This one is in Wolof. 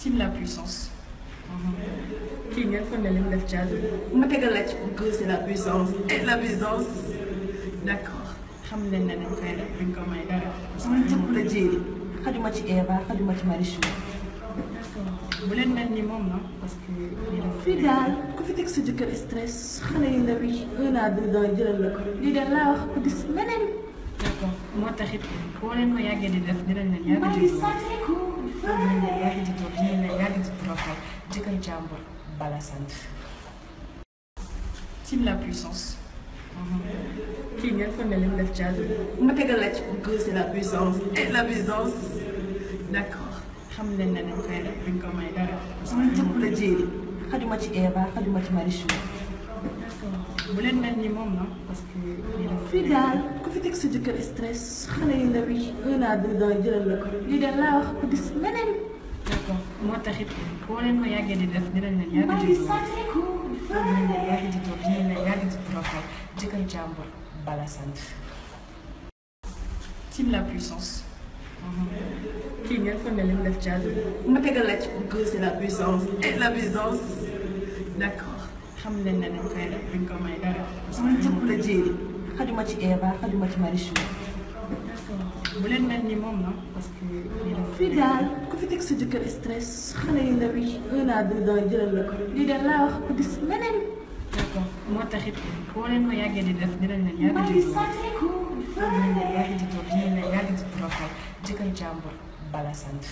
Team la puissance. kii ngeen foog ne li mu def ci àdduna ma tegal la ci que c'est la puissance et la puissance d'accord xam leen ne dañ koy def duñ ko may dara. man jàpp la jéeri xajuma ci Eva xajuma ci Marichou. d'accord bu leen mel ni moom na parce que lii dafa fii daal ku fi teg sa jëkkër stress xale yu ndaw yi 1 à 2 ans jëlal la ko lii de laa wax ko gis leneen. d'accord moo taxit boo leen ko yàggee di def dinañ leen yàgg di dinañ leen yàgg di toog dinañ leen yàgg di toroxal jëkkër jàmbur bala sant. Team la puissance. kii ngeen foog ne li mu def ci àdduna ma tegal la ci que c'est la puissance et la puissance d'accord xam leen ne dañ koy def duñ ko may dara. man jàpp la jéeri xajuma ci Eva xajuma ci Marichou. d'accord bu leen mel ni moom na parce que lii dafa fii daal ku fi teg sa jëkkër stress xale yu ndaw yi 1 à 2 ans jëlal la ko lii de laa wax ko gis leneen. d'accord moo taxit boo leen ko yàggee di def dinañ leen yàgg di dinañ leen yàgg di toog dinañ leen yàgg di toroxal jëkkër jàmbur bala sant. Team la puissance. kii ngeen foog ne li mu def ci àdduna ma tegal la ci que c'est la puissance et la puissance d'accord xam leen ne dañ koy def duñ ko may dara. man jàpp la jéeri xajuma ci Eva xajuma ci Marichou. d'accord bu leen mel ni moom na parce que lii dafa fii daal ku fi teg sa jëkkër stress xale yu ndaw yi 1 à 2 ans jëlal la ko lii de laa wax ko gis leneen. d'accord moo taxit boo leen ko yàggee di def dinañ leen yàgg di dinañ leen yàgg di toog dinañ leen yàgg di toroxal jëkkër jàmbur bala sant.